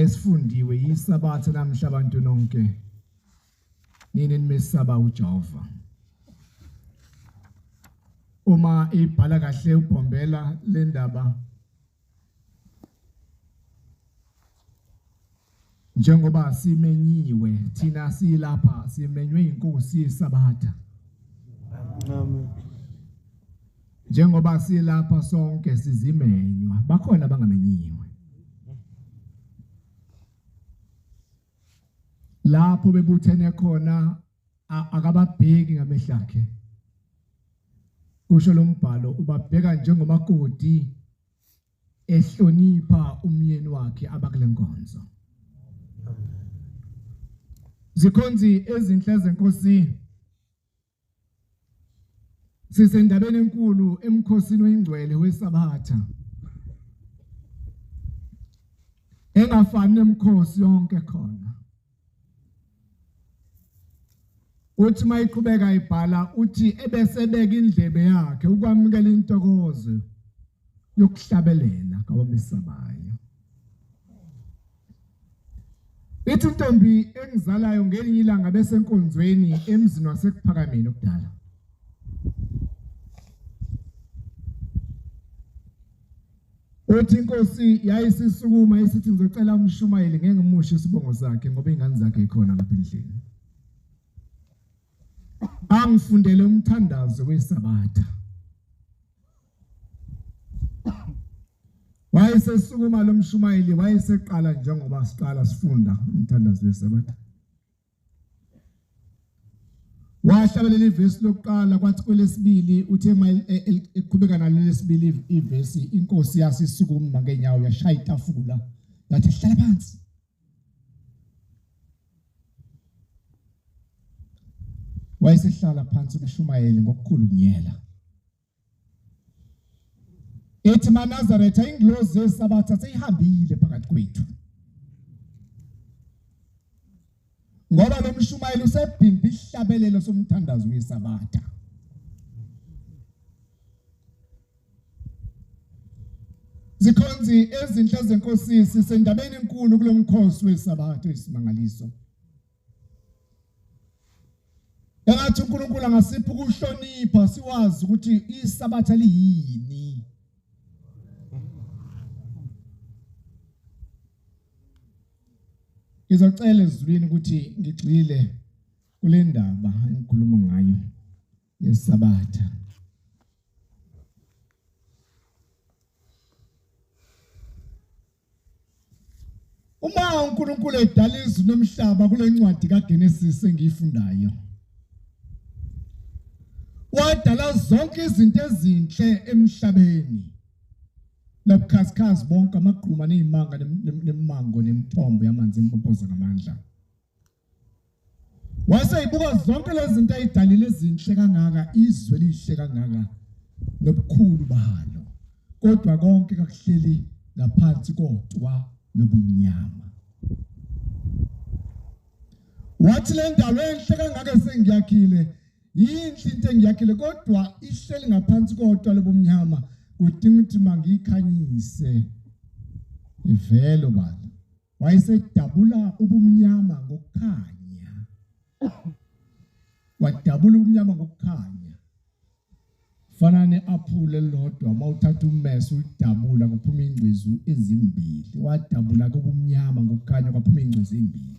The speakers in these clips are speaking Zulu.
Esifundiwe yisabatha namhla abantu nonke nini nimesaba uJehova. Uma ibhala kahle uBhombela le ndaba njengoba simenyiwe thina silapha simenywe inkosi yesabatha. Amen. Njengoba silapha sonke sizimenywa, bakhona abangamenyiwe. Lapho bebuthene khona akababheki ngamehlo akhe. Kusho lo mbhalo ubabheka njengomakoti ehlonipha umyeni wakhe abakule nkonzo. Zikhonzi ezinhle zenkosi Sisendabeni enkulu emkhosini oyingcwele weSabatha. Engafani nemikhosi yonke khona. Uthi mayiqhubeka ibhala uthi ebesebeka indlebe yakhe ukwamukela intokozo yokuhlabelela kwabamesabayo. Ithi intombi engizalayo ngelinye ilanga besenkonzweni emzini waseKuphakameni okudala. Uthi inkosi yayisisukuma isithi ngizocela umshumayeli ngeke ngimushe isibongo sakhe ngoba ingane zakhe ikhona lapha endlini. Angifundele umthandazo weSabatha. Wayesesukuma lo mshumayeli wayeseqala njengoba siqala sifunda umthandazo weSabatha. Wahlabelela ivesi lokuqala kwathi kwelesibili uthe uma e, e, eqhubeka nalo lesibili ivesi inkosi yasisukuma ngenyawo yashaya itafula yathi hlala phansi. Wayesehlala phansi umshumayeli ngokukhulu ukunyela. Ethi maNazaretha ingilozi yesabatha seyihambile phakathi kwethu. Ngoba lo mshumayeli usebhimba isihlabelelo somthandazo wesabatha. Zikhonzi ezinhle zenkosi sisendabeni enkulu kulomkhosi wesabatha isimangaliso. Engathi uNkulunkulu angasipha ukuhlonipha siwazi ukuthi isabatha liyini. Ngizocela ezulwini ukuthi ngigxile kule ndaba engikhuluma ngayo yesabatha. Uma uNkulunkulu edala izulu nomhlaba kule ncwadi kaGenesis engiyifundayo wadala zonke izinto ezinhle emhlabeni nobukhazikhazi bonke amagquma nezimanga nemimango nemithombo yamanzi empompoza ngamandla Waseyibuka zonke lezi zinto ayidalile ezinhle kangaka, izwe lihle kangaka nobukhulu balo. Kodwa konke kakuhleli ngaphansi kotwa lobumnyama. Wathi le ndalo enhle kangaka esengiyakhile yinhle into engiyakhile kodwa ihleli ngaphansi kotwa lobumnyama kudinga ukuthi mangiyikhanyise ivele bala. Wayesedabula ubumnyama ngokukhanya. Wadabula ubumnyama ngokukhanya. Fana ne-aphula elilodwa uma uthatha ummese ulidabula kuphuma ingcezu ezimbili. Wadabula ubumnyama ngokukhanya kwaphuma ingcezu ezimbili.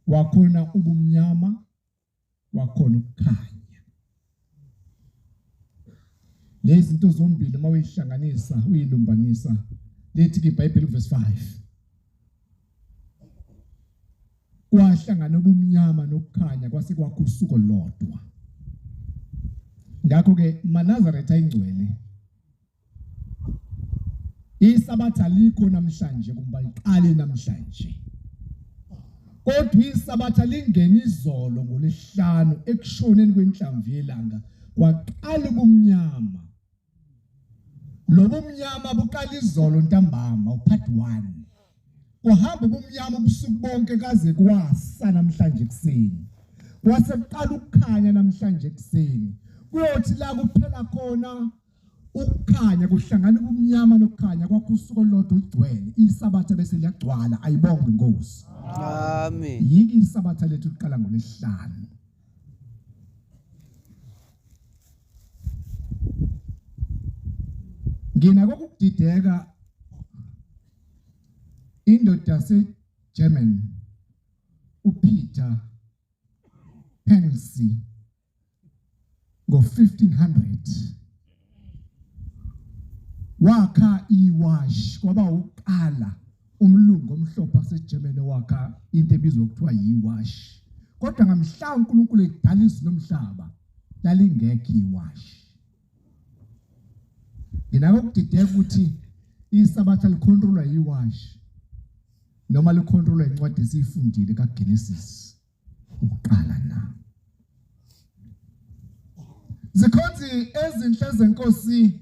Wakhona ubumnyama wakhona ukukhanya. Lezi zinto zombili uma uyihlanganisa uyilumbanisa lithi ke iBhayibheli verse 5 kwahlangana ubumnyama nokukhanya kwase kwakho usuku olodwa. Ngakho ke maNazaretha ingcwele Isabatha likho namhlanje kumba liqale namhlanje. Kodwa isabatha lingena izolo ngolesihlanu ekushoneni kwenhlamvu yelanga kwaqala ubumnyama. Lobu mnyama buqala izolo ntambama upart 1. Kuhamba ubumnyama ubusuku bonke kaze kwasa namhlanje ekuseni. Kwase kuqala ukukhanya namhlanje ekuseni. Kuyothi la kuphela khona Ukukhanya kuhlangana ubumnyama nokukhanya kwakho usuku olulodwa olugcwele, iSabatha bese liyagcwala. Ayibongwe inkosi. Amen. Yiki iSabatha lethu liqala ngolwesihlanu. Nginako ukudideka, indoda yaseGerman uPeter Pensi ngo-1500 wakha iwashi, kwaba uqala umlungu omhlophe waseGermany wakha into ebizwa kuthiwa yiwashi. Kodwa ngamhla uNkulunkulu edala izulu nomhlaba lalingekho iwashi. Nginako ukudideka ukuthi iSabatha likhontrolwa yiwashi noma likhontrolwa incwadi esiyifundile kaGenesis ukuqala na. Zikhonzi ezinhle zenkosi,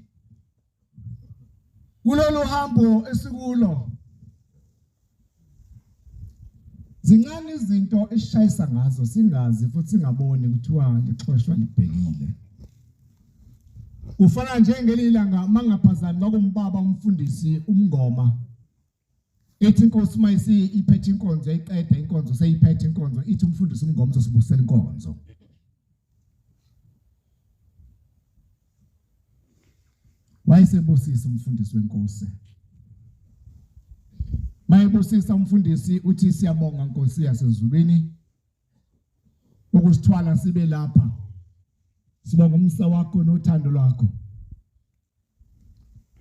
kulolu hambo esikulo zincane izinto esishayisa ngazo singazi futhi singaboni kuthiwa lixhoshwa libhekile. Kufana njengelilanga mangaphazami kwakumbaba umfundisi umngoma ethi inkosi mayisi iphethe inkonzo yayiqeda inkonzo seyiphethe inkonzo ithi umfundisi umngoma uzosibusela inkonzo. Wayesebusisa umfundisi wenkosi. Mayebusisa umfundisi uthi siyabonga Nkosi yasezulwini ukusithwala sibe lapha. Sibonga umsa wakho nothando lwakho.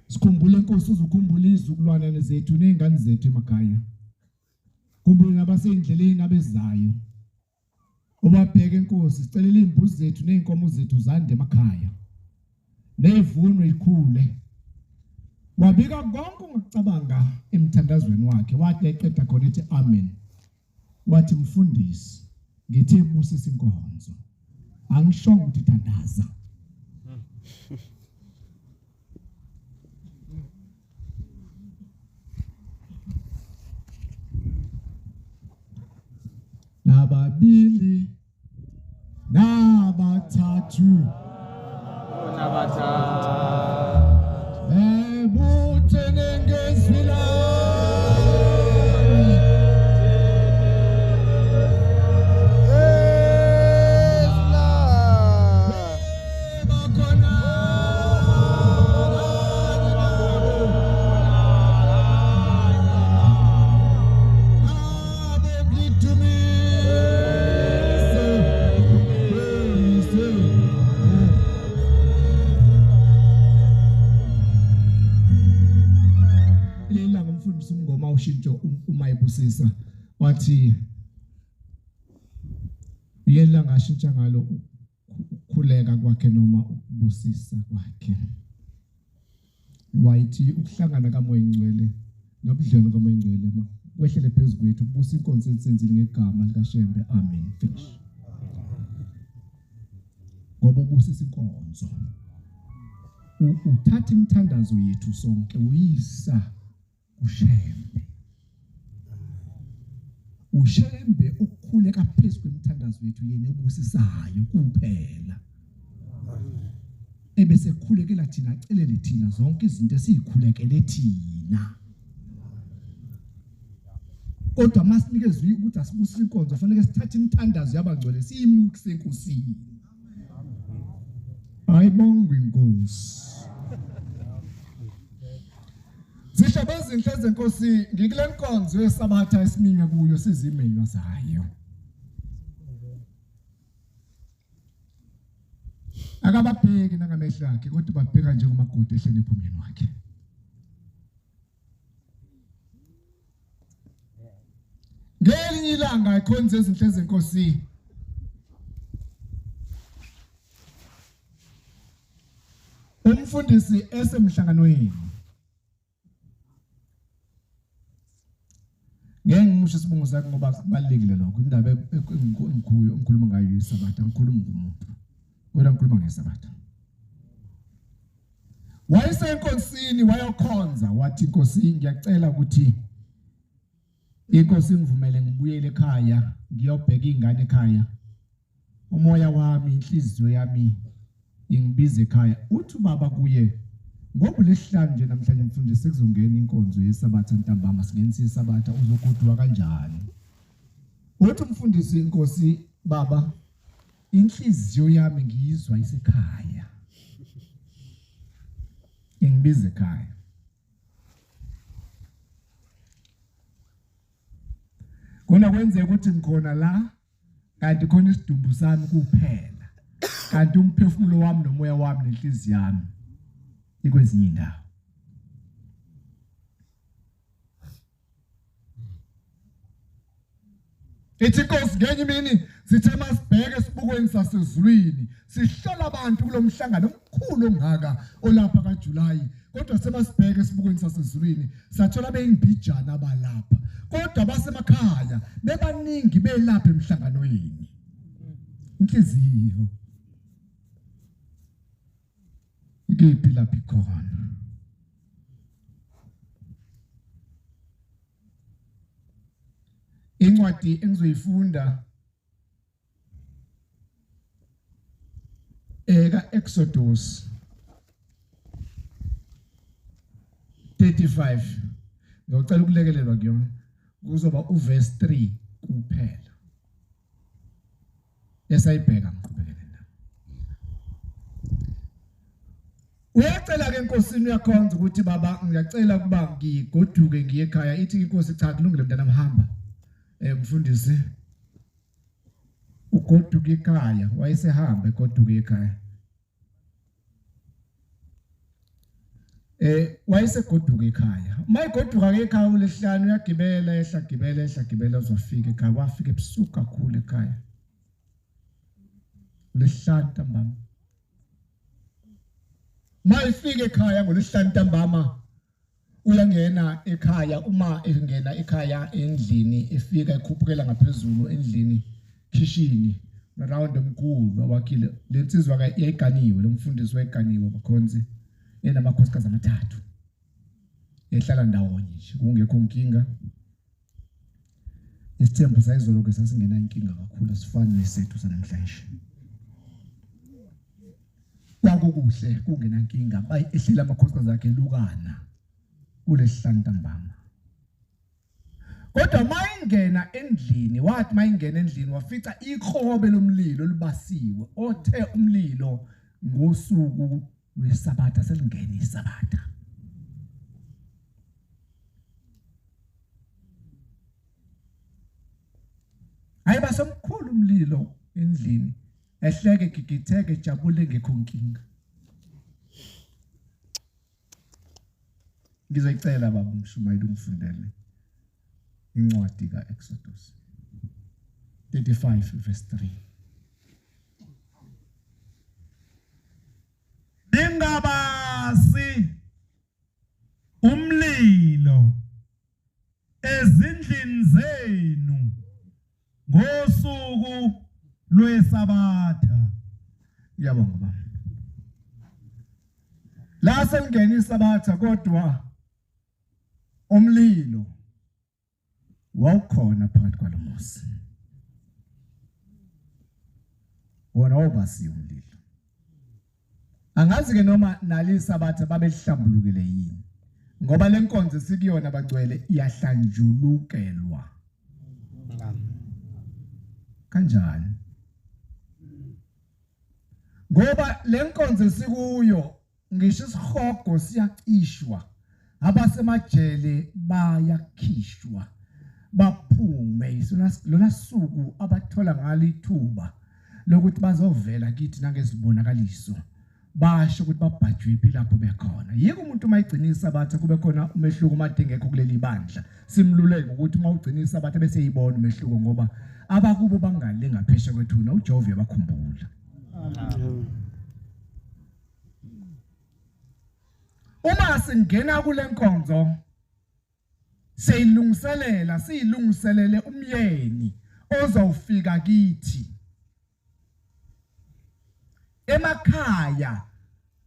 Sikhumbule Nkosi, uzukhumbule izizukulwane zethu nezingane zethu emakhaya. Khumbule nabasendleleni abezayo. Ubabheke Nkosi, sicelela izimbuzi zethu nezinkomo zethu zande emakhaya. Nezivuno ikhule. Wabika konke ungakucabanga emthandazweni wakhe, wathi eqeda khona ethi amen. Wathi mfundisi, ngithe busisa inkonzo. Angishongo ukuthi thandaza. Nababili nabathathu ebuthene ngezwi lami. Bakhona abo ngidumise, dumise. Lelanga umfundisi umngoma ushintsho uma ebusisa wathi yelanga ashintsha ngalo ukukhuleka kwakhe noma ukubusisa kwakhe. Wayithi ukuhlangana kaMoya Ngcwele nobudlelwano kaMoya Ngcwele kwehlele phezu kwethu kubusa inkonzo esenzile ngegama likaShembe. Amen. Finish. Ngoba ubusisa inkonzo, uthatha imithandazo yethu sonke uyisa kuShembe. uShembe ukukhuleka phezu kwemithandazo yethu yena obusisayo kuphela. Ebese khulekela thina, acelele thina zonke izinto esizikhulekele thina. Kodwa masinikezwe ukuthi asibusise inkonzo, fanele sithathe imithandazo yabangcwele siyimukise enkosini. Ayibongwe inkosi. Zihlobo ezinhle zenkosi, ngikule nkonzo yeSabatha esiminywe kuyo sizimenywa zayo. Akababheki nangamehlo akhe, kodwa ubabheka njengomakoti ehlonipha umyeni wakhe. Ngelinye ilanga ikhonze ezinhle zenkosi umfundisi esemhlanganweni. Ngeke ngimusho isibongo sakhe ngoba kubalulekile lokho. Indaba engikhuyo ngikhuluma ngayo iSabatha, ngikhuluma ngomuntu. Kodwa ngikhuluma ngeSabatha. Wayesenkosini wayokhonza, wathi inkosi ngiyacela ukuthi inkosi ngivumele ngibuyele ekhaya ngiyobheka ingane ekhaya. Umoya wami, inhliziyo yami ingibiza ekhaya. Uthi ubaba kuye, Ngoba lesihlanu nje namhlanje mfundisi sekuzongena inkonzo yeSabatha ntambama, singenisa iSabatha, uzogoduka kanjani? Uthi umfundisi, inkosi baba, inhliziyo yami ngiyizwa isekhaya, ingibiza ekhaya. Kona kwenzeka ukuthi ngikhona la kanti khona isidumbu sami kuphela, kanti umphefumulo wami nomoya wami nenhliziyo yami ikwezinye indawo. Ithi inkosi ngenye imini sithe masibheke esibukweni sasezulwini sihlola abantu kulomhlangano omkhulu ongaka olapha kaJuly, kodwa semasibheke esibukweni sasezulwini sathola beyimbijana abalapha, kodwa basemakhaya bebaningi belapha emhlanganweni. Inhliziyo ikephi lapha ikhona? Incwadi engizoyifunda eka Exodus 35, ngiyocela ukulekelelwa kuyona, kuzoba uverse 3 kuphela esayibheka. Ngiqhubekele na uyacela ke enkosini, uyakhonza ukuthi baba ngiyacela ukuba ngigoduke ngiye ekhaya. Ithi inkosi cha, kulungile mntana, hamba. Mfundisi ugoduka ekhaya, wayesehamba egoduka ekhaya. Wayesegoduka ekhaya. Mayigoduka ke ekhaya uLesihlanu, uyagibela ehla, gibela ehla, gibela uzofika ekhaya. Wafika ebusuku kakhulu ekhaya uLesihlanu ntambama. Mayifika ekhaya ngoLesihlanu ntambama, uyangena ekhaya. Uma engena ekhaya endlini, efika ekhuphukela ngaphezulu endlini, khishini round omkhulu awakhile. Lensizwa ke yayiganiwe, lo mfundisi wayeganiwe bakhonzi, enamakhosikazi amathathu, ehlala ndawonye nje kungekho nkinga. Isithembu sayizolo ke sasingena inkinga kakhulu, asifani nesethu sanamhlanje. Kwakukuhle kungena nkinga, bayehlela amakhosikazi akhe elukana kulesihlanu ntambama. Kodwa mayingena endlini, wathi mayingena endlini wafica ikrobe lomlilo libasiwe, othe umlilo ngosuku lweSabatha, selingena iSabatha. Hayi basomkhulu umlilo endlini, ehleke gigitheke ejabule ngekho nkinga. Ngizoyicela baba umshumayeli ungifundele incwadi kaExodus 35 verse 3. Ningabasi umlilo ezindlini zenu ngosuku lweSabatha. Ngiyabonga baba. La selingena iSabatha, kodwa umlilo wawukhona phakathi kwalomuzi, wona wawubasiwe umlilo. Angazi ke noma nali iSabatha babehlambulukile yini, ngoba lenkonzo esikuyona bangcwele iyahlanjulukelwa. Kanjani? Ngoba lenkonzo esikuyo ngisho isihogo siyacishwa, abasemajele bayakhishwa baphume. Lona suku abathola ngalo ithuba lokuthi bazovela kithi nangezibonakaliso, basho ukuthi babhajwe lapho bekhona. Yiko umuntu uma egcina iSabatha kube khona umehluko uma dingekho kuleli bandla, simluleke ukuthi uma ugcina iSabatha bese eyibona umehluko, ngoba abakubo bangale ngaphesheya kwethuna, uJehova uyabakhumbula. Uma singena kule nkonzo siyilungiselela, siyilungiselele umyeni ozofika kithi emakhaya.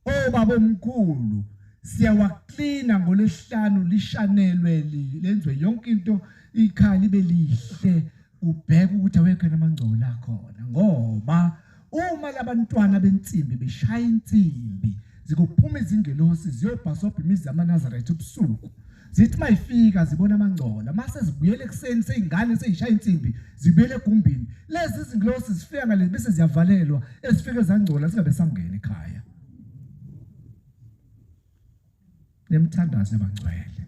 Obaba omkhulu siyawaklina ngolesihlanu, lishanelwe, lenziwe yonke into, ikhaya libe lihle, ubheke ukuthi awekho namangcola akhona, ngoba uma labantwana bensimbi beshaya insimbi Zikuphuma izingelosi ziyobhasobha imizi yamaNazaretha ubusuku. Zithi mayifika zibona amangcola, mase zibuyele ekuseni seyingane seyishaya insimbi, zibuyele egumbini. Lezi izingelosi zifika ngale bese ziyavalelwa, ezifike zangcola zingabe sangena ekhaya. Nemthandazo yabangcwele.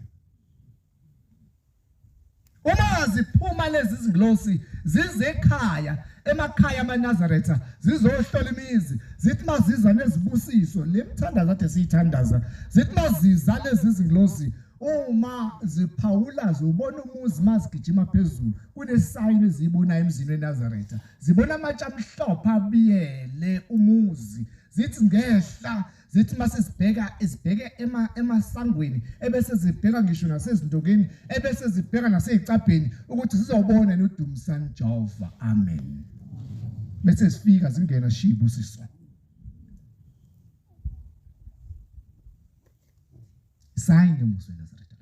Uma ziphuma lezi zingilosi zize ekhaya emakhaya amaNazaretha zizohlola imizi zithi maziza nezibusiso le mthandazo ade siyithandaza zithi maziza lezi zingilosi uma ziphawula zibona umuzi mazigijima phezulu kunesayini eziyibonayo emzini weNazaretha zibona amatshe amhlophe abiyele umuzi zithi ngehla zithi uma sibheka izibheke emasangweni ebese zibheka ngisho nasezindokeni ebese zibheka naseyicabheni ukuthi zizobona noDumsani Jehova. Amen. Bese sifika zingena shibu siso sayini yomuzi weNazaretha.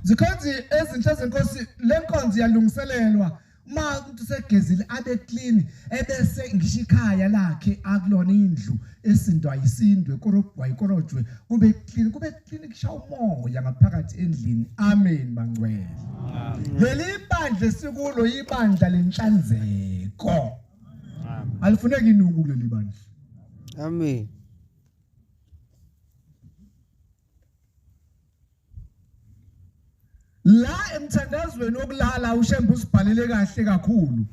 Zikhonzi ezinhle zenkosi, lenkonzo iyalungiselelwa uma umuntu segezile abe clean ebese ngisho ikhaya lakhe akulona indlu esindwa ayisindwe korobwa ikorojwe kube clean, kube clean kushaya umoya ngaphakathi endlini. Amen bangcwele. Leli bandla esikulo ibandla lenhlanzeko. Alifuneki inuku kuleli bandla. Amen. La emthandazweni wokulala uShembe usibhalele kahle kakhulu.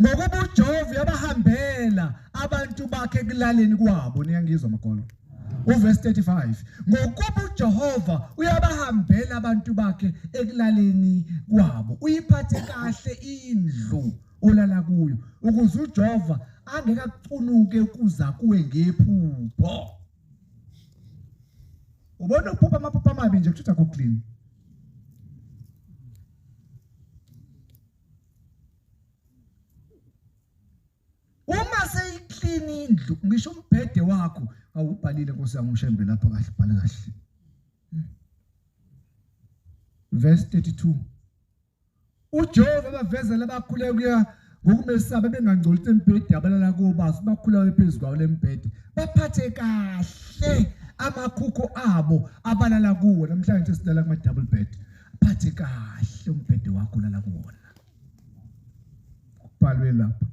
Ngokuba uJehova uyabahambela abantu bakhe ekulaleni kwabo, niyangizwa makolo. Uverse 35. Ngokuba uJehova uyabahambela abantu bakhe ekulaleni kwabo. Uyiphathe kahle indlu olala kuyo ukuze uJehova angeke akucunuke ukuza kuwe ngephupho. Ubona uphupha amaphupho amabi nje kuthutha ku clean. Uma seyiclean indlu ngisho umbhede wakho awubhalile Nkosi yami uShembe lapha kahle, bhala kahle. Verse 32. uJehova bavezela abakhuleka kuya ngokumesaba bengangcolisi embhede abalala kubo bakhuleka phezu kwawo lembhede baphathe kahle amakhukhu abo abalala kuwo. Namhlanje sidala kuma double bed, phathe kahle umbhede wakho ulala kuwona. Kubhalwe lapha.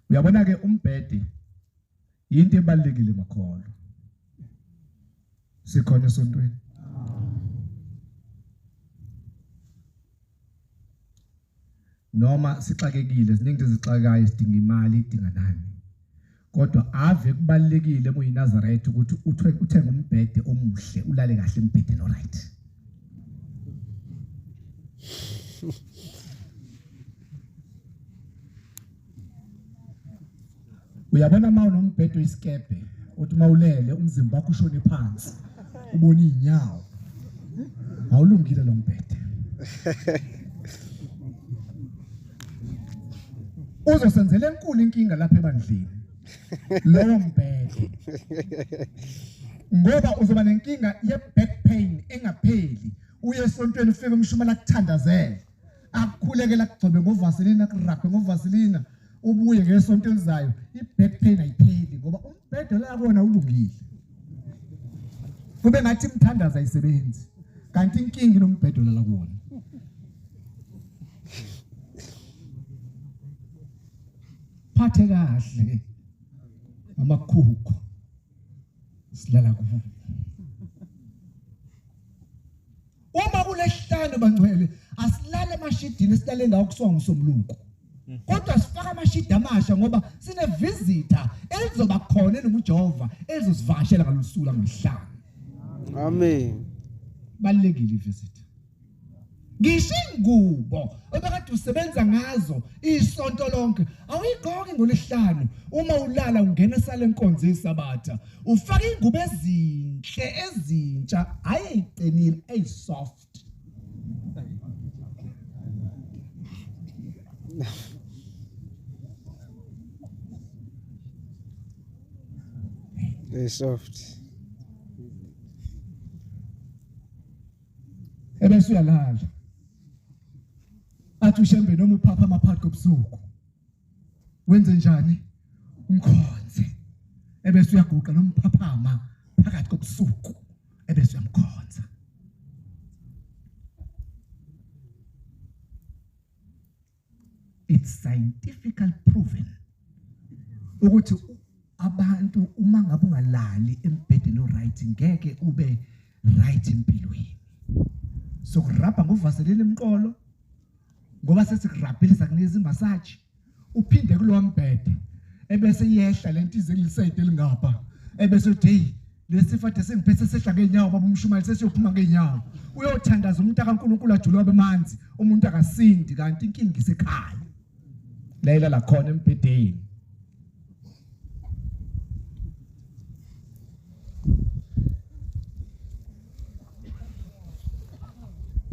Uyabona ke umbhede into ebalekile makholo. Sikhona esontweni. Noma sixakekile, ziningi ezixakayo, sidinga imali, idinga nani. Kodwa ave kubalekile kuyiNazaretha ukuthi uthenge umbhede omuhle, ulale kahle embhedeni oright. Uyabona uma unombhede oyisikebhe, uthi mawulele umzimba wakho ushone phansi, ubona inyawo. Awulungile lo mbhede. Uzosenzela enkulu inkinga lapha ebandleni lowo mbhede, ngoba uzoba nenkinga ye back pain engapheli. Uye esontweni ufike umshumela akuthandazele, akukhulekela, akugcobe ngovaselina, akurabhe ngovaselina, ubuye ngesonto elizayo i-back pain ayipheli ngoba umbhede la kona ulungile. Kube ngathi imthandazo ayisebenzi, kanti inkinga inombhede olala kuwona. Phathe kahle amakhukhu silala kuwo. Uma kulesihlanu bangcwele asilale emashidini esilale ngawo kusuka ngomsombuluko, kodwa sifaka amashidi amasha ngoba sine visitor elizoba khona enomuJehova elizosivakashela ngalolu suku langolosihlanu. Amen. Balekile visitor. Ngisho ingubo obekade usebenza ngazo isonto lonke awuyigqoki ngolesihlanu. Uma ulala ungena esale enkonzo yeSabatha ufaka ingubo ezinhle ezintsha, ayiqinile, eyisoft. They soft. Ebese uyalala. Athi uShembe noma uphapha amaphakathi kobusuku wenze njani? Umkhonze. Ebese uyaguqa noma uphaphama phakathi kobusuku ebese uyamkhonza. It's scientifically proven ukuthi abantu uma ngabe ungalali embhedeni oright ngeke ube right empilweni. Sokurabha ngovaselina emqolo ngoba sesikurabhile sakunikeza imassage, uphinde kulowa mbhede ebese iyehla lento ize kulisayide elingapha, ebese uthi hey lesifo ade sengiphethe sehla ngeenyawo baba umshumayeli sesiyophuma ngeenyawo. Uyothandaza umuntu kaNkulunkulu ajule abemanzi, umuntu akasindi kanti inkinga isekhaya la ilala khona embhedeni.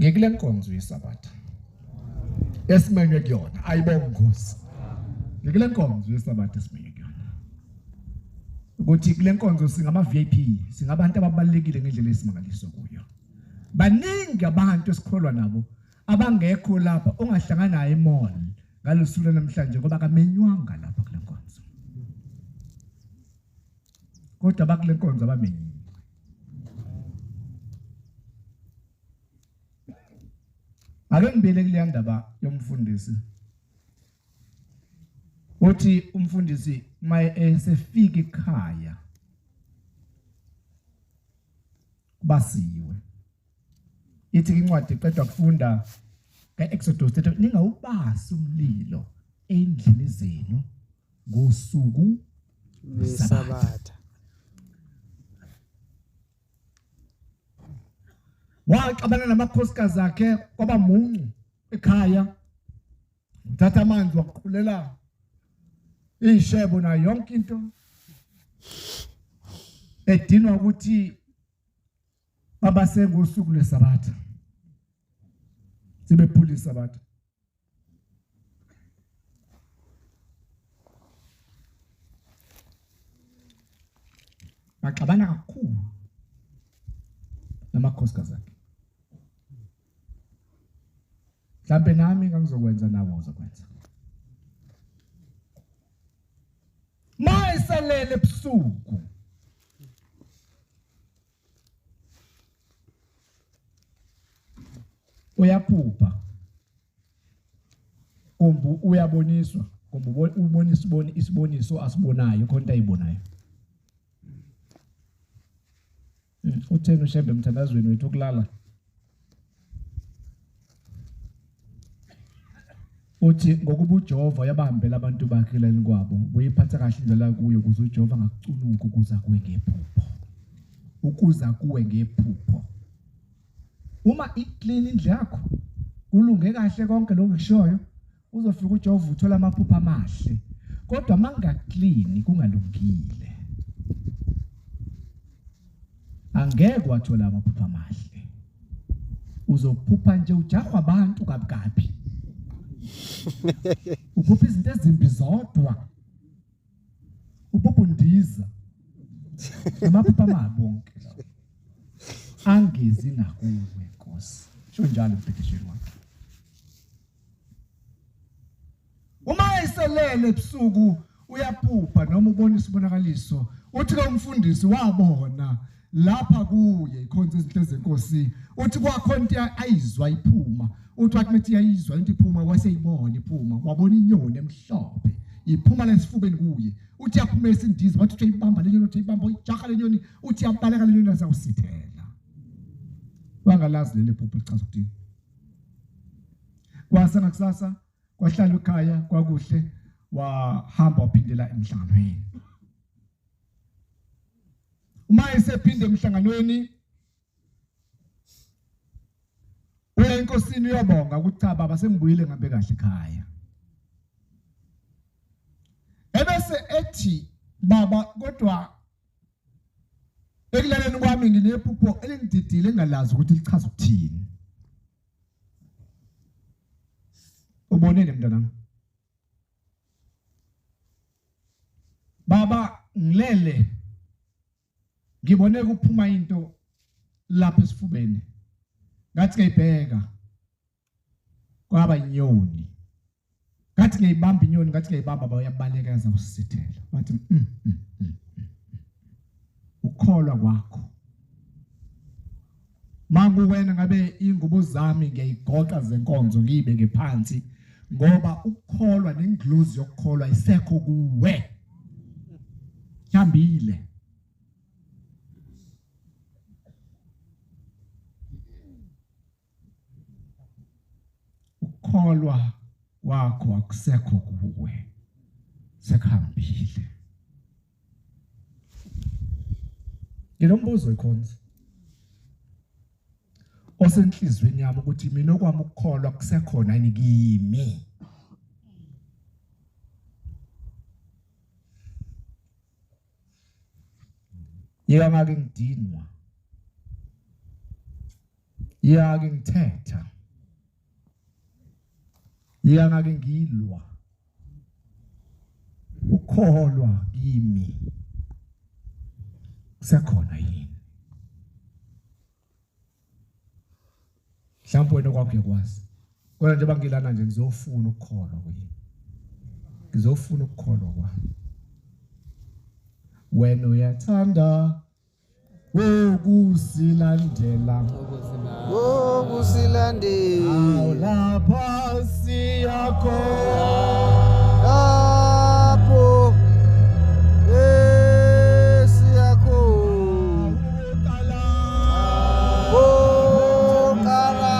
Ngikule nkonzo yeSabatha esimenywe kuyona, ayibonge Nkosi. Ngikule nkonzo yeSabatha esimenywe kuyona, ukuthi kule nkonzo singama VIP, singabantu ababalulekile ngendlela esimangaliso kuyo. Baningi abantu esikholwa nabo abangekho lapha ongahlangana naye emall ngalosuku namhlanje ngoba akamenywanga lapha kule nkonzo, kodwa bakule nkonzo abamenyiwe. Ake ngibele kuleya ndaba yomfundisi. Uthi umfundisi maye esefika ekhaya basiwe. Ithi incwadi iqedwa kufunda kaExodus 30, ningawubasi umlilo endlini zenu ngosuku lweSabatha. Waxabana namakhosikazi akhe kwaba muncu ekhaya, uthatha amanzi waqulela ishebo nayo yonke into, edinwa ukuthi babase ngosuku lweSabatha, sebephula iSabatha. Baxabana kakhulu namakhosikazi akhe. Mhlambe nami ngangizokwenza nawe uzokwenza. Mayiselele ebusuku uyaphupha kumbe uyaboniswa, kumbe ubona isiboniso asibonayo, khona into ayibonayo. Utheni uShembe emthandazweni wethu okulala? Uthi ngokuba uJehova uyabahambela abantu bakhe elaleni kwabo, uyiphatha kahle indlela kuyo ukuze uJehova angakucunuki ukuza kuwe ngephupho. Ukuza kuwe ngephupho. Uma iclean indlu yakho, kulunge kahle konke lokhu kushoyo, uzofika uJehova uthola amaphupho amahle. Kodwa mangaclean kungalungile, angeke wathola amaphupho amahle. Uzophupha nje ujahwa abantu kabi kabi. Uphupha izinto ezimbi zodwa. Uphupha undiza. Amaphupho amabi wonke lawo. Angezi ngakuwe Nkosi. Sho njalo embhedeshweni wakhe. Uma eselele ebusuku uyaphupha noma ubona isibonakaliso. Uthi ke umfundisi wabona lapha kuye ikhonza izinto ezenkosi. Uthi kwakhona into ayizwa iphuma. Uthi wathi methi iyayizwa into iphuma, waseyibona iphuma, wabona inyoni emhlophe iphuma lesifubeni kuye. Uthi yaphuma esindiza, wathi uthi uyibamba le nyoni, uthi uyibamba uyijaha le nyoni, uthi yabaleka le nyoni asawusithela. Wangalazi leli phupho lichaza ukuthini. Kwasa ngakusasa kwahlala ekhaya kwakuhle, wahamba waphindela emhlanganweni. Uma esephinde emhlanganweni uya enkosini uyobonga ukuthi cha baba sengibuyile ngihambe kahle ekhaya. Ebese ethi baba kodwa ekulaleni kwami nginephupho elingididile engalazi ukuthi lichaza ukuthini. Ubonile mntanami? Baba ngilele ngibone kuphuma into lapha esifubeni, ngathi ngiyibheka Kwaba inyoni. Ngathi ngiyayibamba inyoni, ngathi ngiyayibamba bayabaleka yazawusithela. Bathi ukholwa kwakho. Mangu wena ngabe ingubo zami ngiyayigoqa zenkonzo ngiyibeke phansi ngoba ukukholwa nenglozi yokukholwa isekho kuwe. Hambile. Ukukholwa kwakho akusekho kuwe, sekuhambile. Nginombuzo ikhonzi osenhlizweni yami ukuthi mina okwami ukukholwa kusekhona yini kimi. Yeka ngake ngidinwa, yeka ngake ngithetha, yeka ngake ngilwa, ukukholwa kimi kusekhona yini? Mhlawumbe wena kwakho uyakwazi, kodwa njengoba ngilana nje ngizofuna ukukholwa kuyini, ngizofuna ukukholwa kwami. Wena uyathanda ukusilandela, Ukusilandela lapha siyakhona, lapho esiyakhona, oqala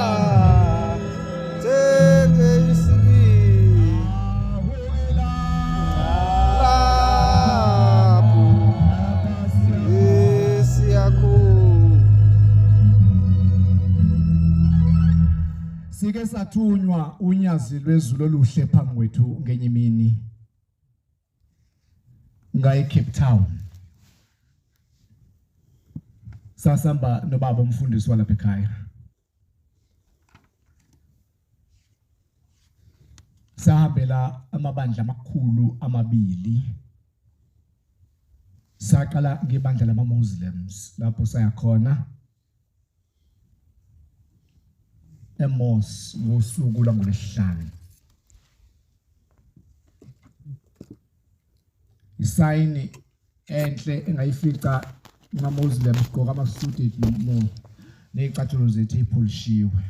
njengeyisibili lapho esiyakhona. Sike sathunywa unyazi lwezulu oluhle phambi kwethu ngenye imini ngaye Cape Town. Sasamba nobaba umfundisi walapha ekhaya. Sahambela amabandla amakhulu amabili. Saqala ngebandla lama Muslims lapho saya khona eMos ngosuku lwangolwesihlanu. Isayini enhle engayifica kuma-Muslim sigqoka amasuti ney'cathulo zethu ey'pholishiwe.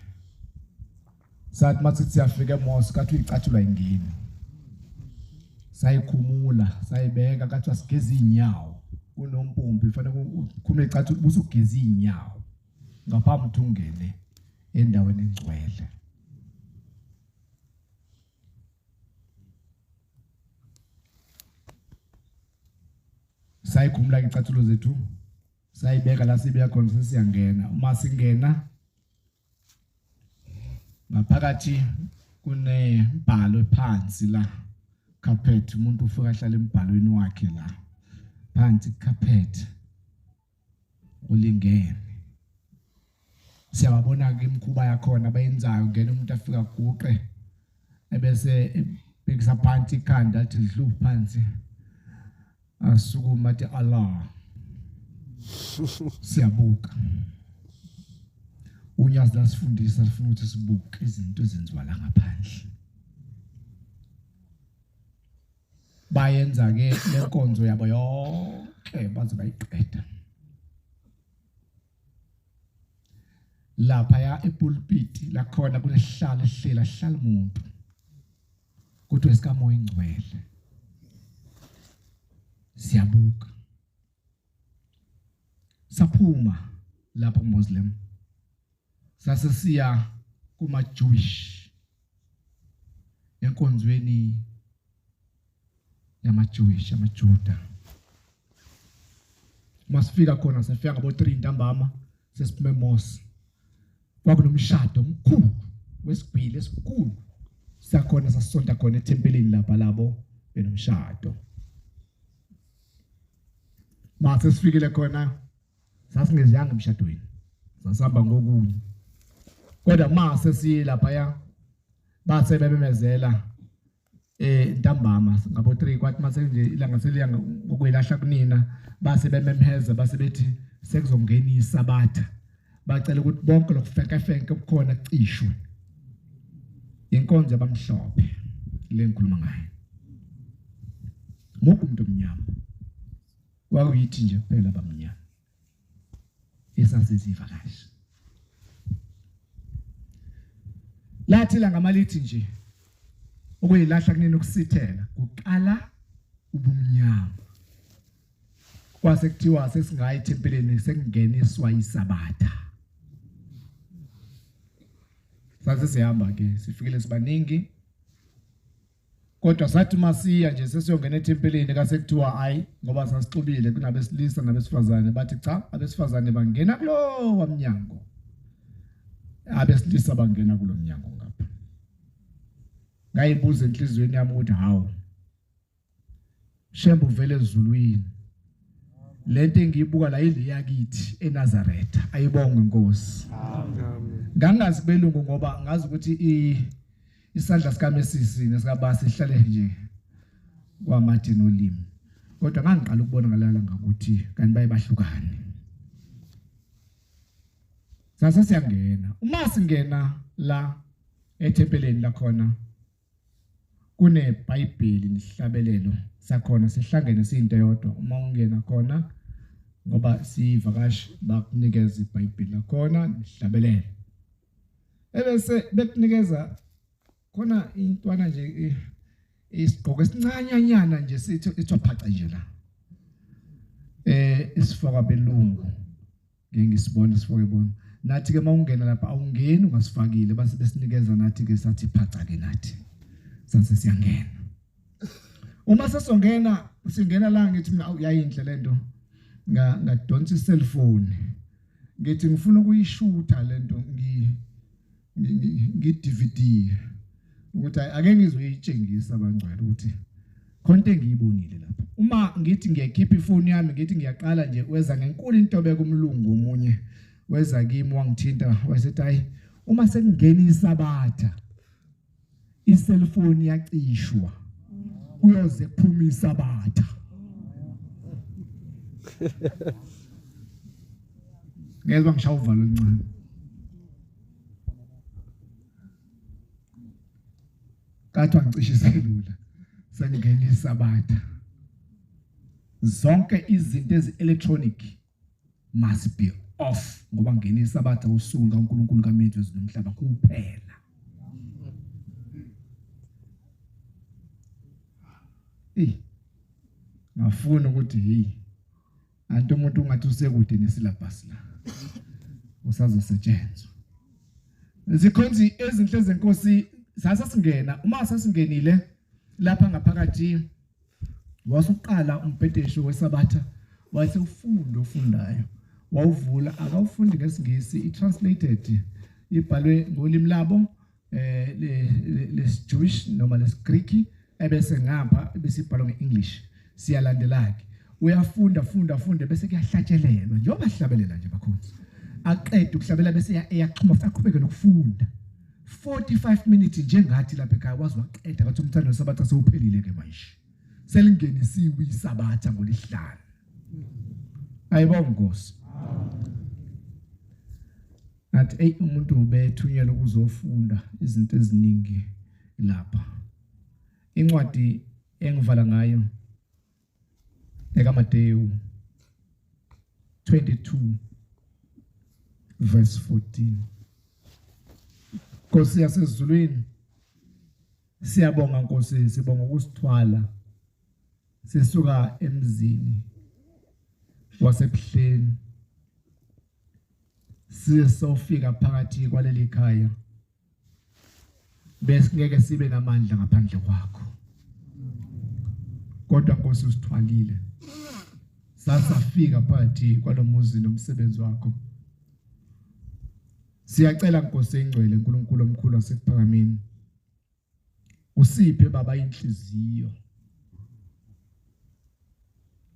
Sathi masithi siyafika eMos kathi uyicathulo ayingeni. Sayikhumula sayibeka kathiwa sigeza iy'nyawo, kunompompi fanele ukhumule icathulo bese ugeza iy'nyawo ngaphambi ukuthi ungene endaweni engcwele. Sayikhumula icathulo zethu sayibeka la sibeka khona, sesiyangena. Uma singena ngaphakathi kunembhalo phansi la carpet, umuntu ufika ahlale embhalweni wakhe la phansi carpet ulingene. Siyababona ke imikhuba yakhona abayenzayo, ngena umuntu afika aguqe ebese ebhekisa phansi ikhanda athi dlu phansi, asukuma athi Allah. Siyabuka unyazi lasifundisa, sifuna ukuthi sibuke izinto ezenziwa la ngaphandle. Bayenza ke lenkonzo yabo yonke baze bayiqeda. Lapha ya epulpiti lakhona kunesihlalo esihlela sihlala umuntu, kodwa esikaMoya Ingcwele. Siyabuka. Saphuma lapho Muslim, sase siya kuma Jewish, enkonzweni yama Jewish, amaJuda. Masifika khona safika ngabo 3 ntambama, sesiphume mos. Kwakunomshado omkhulu wesigwili esikhulu sakhona, sasonta khona ethempelini lapha labo benomshado. Mase sifikile khona sasingeziyanga emshadweni, sasihamba ngokunye. Kodwa mase siye lapha base bebemezela ntambama ngabo 3, kwathi mase nje ilanga seliya ngokwelahla kunina, base bememheza base bethi sekuzongena isabatha. Bacela ukuthi bonke lokufenkefenke obukhona kucishwe. Inkonzo yabamhlophe le ngikhuluma ngayo. Mukho umuntu omnyama. Kwakuyithi nje kuphela abamnyama. Esasizivakashi. Lathi la ngamalithi nje ukuyilahla kunini ukusithela kuqala ubumnyama. Kwase kuthiwa sesingayi ethempelini sekungeniswa iSabatha. Sase sihamba ke sifikile sibaningi. Kodwa sathi masiya nje sesiyongena ethempelini kase kuthiwa hayi ngoba sasixubile kunabesilisa nabesifazane, bathi cha abesifazane bangena kulowa mnyango, abesilisa bangena kulo mnyango ngapha. Ngayibuza enhliziyweni yami ukuthi hawu Shembe uvele ezulwini, lento engiyibuka la ileyakithi eNazaretha, ayibongwe Nkosi. Amen. Ngangazi belungu ngoba ngazi ukuthi isandla sikaMesisi nesikabasi sihlale nje kwamathe nolimi, kodwa ngangiqala ukubona ngalala ngakuthi kanti baye bahlukane. Sase siyangena, uma singena la ethempelini lakhona kuneBhayibheli nesihlabelelo sakhona sihlangene siyinto eyodwa. Uma ungena khona ngoba siyivakashi bakunikeza iBhayibheli lakhona nesihlabelelo, ebese bekunikeza khona intwana nje isigqoko esincanyanyana nje sithi ithiwa phaca nje la isifaka belungu, ngeke ngisibone sifake bona. Nathi ke mawungena lapha awungeni ungasifakile, base besinikeza nathi ke sathi phaca ke nathi sase siyangena. Uma sesongena singena la ngithi mina uyayinhle lento, ngadonsa i-cellphone ngithi ngifuna ukuyishutha lento ngi-DVD ukuthi ake ngizoyitshengisa abangcwele ukuthi khonto engiyibonile lapha. Uma ngithi ngiyakhipha ifoni yami ngithi ngiyaqala nje, weza ngenkulu intobeko umlungu omunye weza kimi wangithinta wayesethi hayi uma sekungena iSabatha iselfoni yacishwa kuyoze kuphume iSabatha. Ngezwa ngishaya uvalo oluncane. Kathi wangicisha iselula sengena iSabatha. Zonke izinto ezi-electronic must be off ngoba ngena iSabatha usuku kaNkulunkulu kaMenzi wezulu nomhlaba kuphela. Ngafuna ukuthi hey anti umuntu ungathi usekude nesilabhasi la usazosetshenzwa. Izikhonzi ezinhle zenkosi sasasingena, uma sasingenile lapha ngaphakathi wasuqala umbhedesho weSabatha, wayesewufunda ofundayo wawuvula, akawufundi ngesiNgisi, i-translated ibhalwe ngolimi labo lesi-Jewish noma lesiGreek, ebese ngapha besibhalwa nge-English. Siyalandela-ke, uyafunda funda funda bese kuyahlatshelelwa njengoba sihlabelela nje bakhonzi, aqede ukuhlabela bese eyaxhuma futhi aqhubeke nokufunda 45 minutes njengathi lapha ekhaya, waze waqeda ngathi umthando weSabatha sewuphelile ke manje, selingenisiwe iSabatha ngolesihlanu. Ayibonge Nkosi. Ngathi hey umuntu ubethunyelwa ukuzofunda izinto eziningi lapha. Incwadi engivala ngayo ekaMateyu 22 verse 14. Nkosi yasezulwini, siyabonga Nkosi, sibonga ukusithwala sisuka emzini waseBuhleni size sofika phakathi kwaleli khaya, besingeke sibe namandla ngaphandle kwakho, kodwa Nkosi usithwalile sasafika phakathi kwalomuzi nomsebenzi wakho. Siyacela Nkosi engcwele, uNkulunkulu omkhulu wasekuphakameni, usiphe Baba inhliziyo,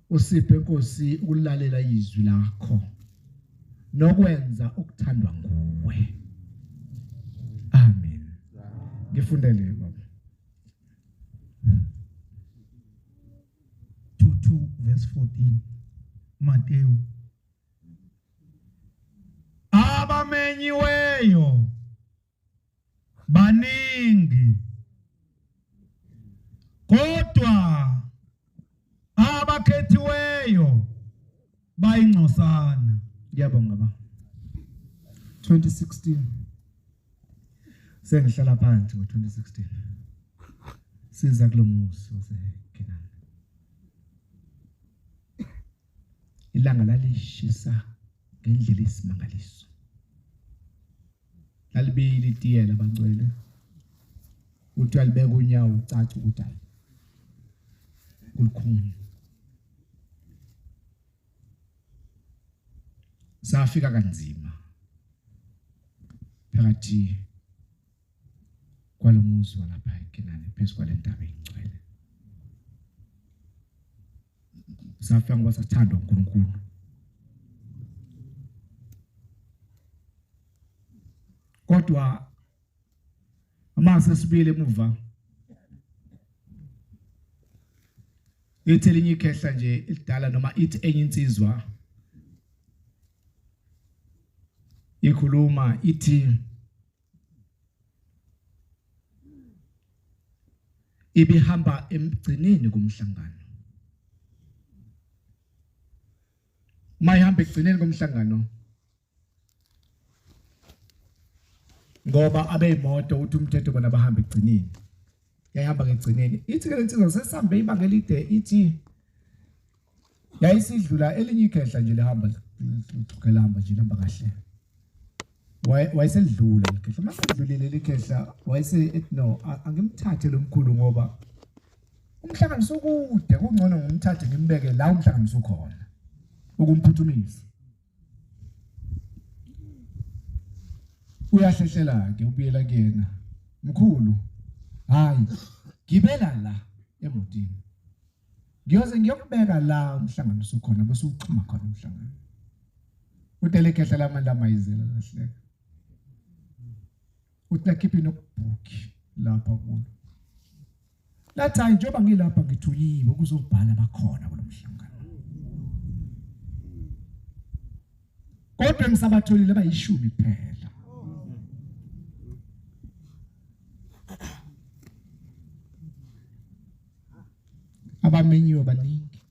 usiphe Nkosi ukulalela izwi lakho nokwenza okuthandwa nguwe. Amen. Ngifundele Baba 22 verse 14 Mateyu. Abamenyiweyo Baningi, kodwa abakhethiweyo bayingcosana. Ngiyabonga ba. 2016 sengihlala phansi ngo-2016 siza kulomuzi waseKhenani. Ilanga lalishisa ngendlela esimangaliso. Lalibili itiyela abangcwele. Uthi alibeka unyawo ucaca ukuthi hayi kulukhuni. Safika kanzima phakathi kwalomuzi walapha eKenani phezu kwale ntaba engcwele. Safika ngoba sasithandwa uNkulunkulu. Kodwa uma sesibuyele emuva ithi elinye ikhehla nje elidala noma ithi enye insizwa ikhuluma ithi ibihamba emgcineni komhlangano. Uma ihamba ekugcineni komhlangano ngoba abeyimoto uthi umthetho bona bahamba ekugcineni, yayihamba ngegcineni. Ithi ke lensizwa sesihambe ibanga elide, ithi yayisidlula elinye ikhehla nje lihamba lihamba nje lihamba kahle, wayeselidlula likhehla. Masedlulile likhehla wayese ethi no, angimthathe lo mkhulu ngoba umhlangano sukude, kungcono ngimthathe ngimbeke la umhlangano usukhona ukumphuthumisa. Uyahlehlela ke ubuyela kuyena, mkhulu hayi gibela la emotini ngiyoze ngiyokubeka la umhlangano usukhona bese uxhuma khona umhlangano. Utele ikhehla lamandla amayizela lahleka. Uthi lakhipha inokubhuki lapha kulo. Lathi hayi njengoba ngilapha ngithunyiwe ukuzobhala bakhona kulo mhlangano. Kodwa ngisabatholile abayishumi kuphela. Abamenyiwe baningi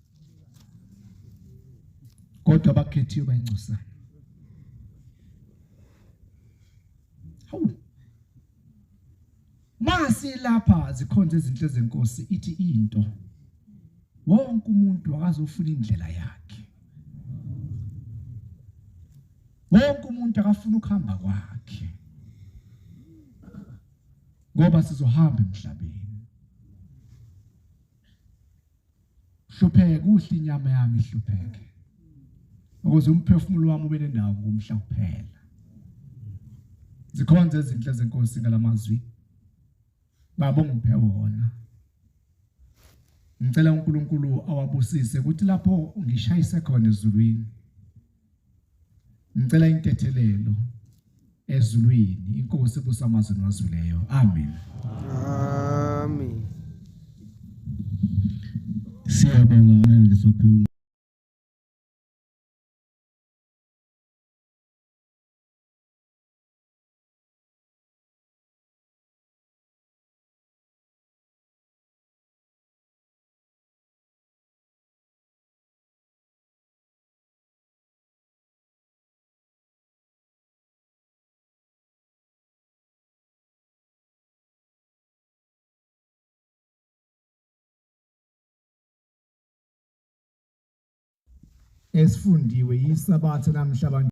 kodwa abakhethiwe bayingcosana. Hawu, masi lapha zikhonze izinhle zenkosi ithi into wonke umuntu akazofuna indlela yakhe, wonke umuntu akafuna ukuhamba kwakhe ngoba sizohamba emhlabeni. Hlupheke kuhle inyama yami ihlupheke ukuze umphefumulo wami ube nendawo ngomhla kuphela. Zikhonze izinhle zenkosi ngalamazwi baba ngiphe wona. Ngicela uNkulunkulu awabusise ukuthi lapho ngishayise khona ezulwini, ngicela intethelelo ezulwini, inkosi ebusa amazwe nwazuleyo. Amen. Amen. Siyabonga ngalesophiwe. Esifundiwe yisabatha namhla abantu.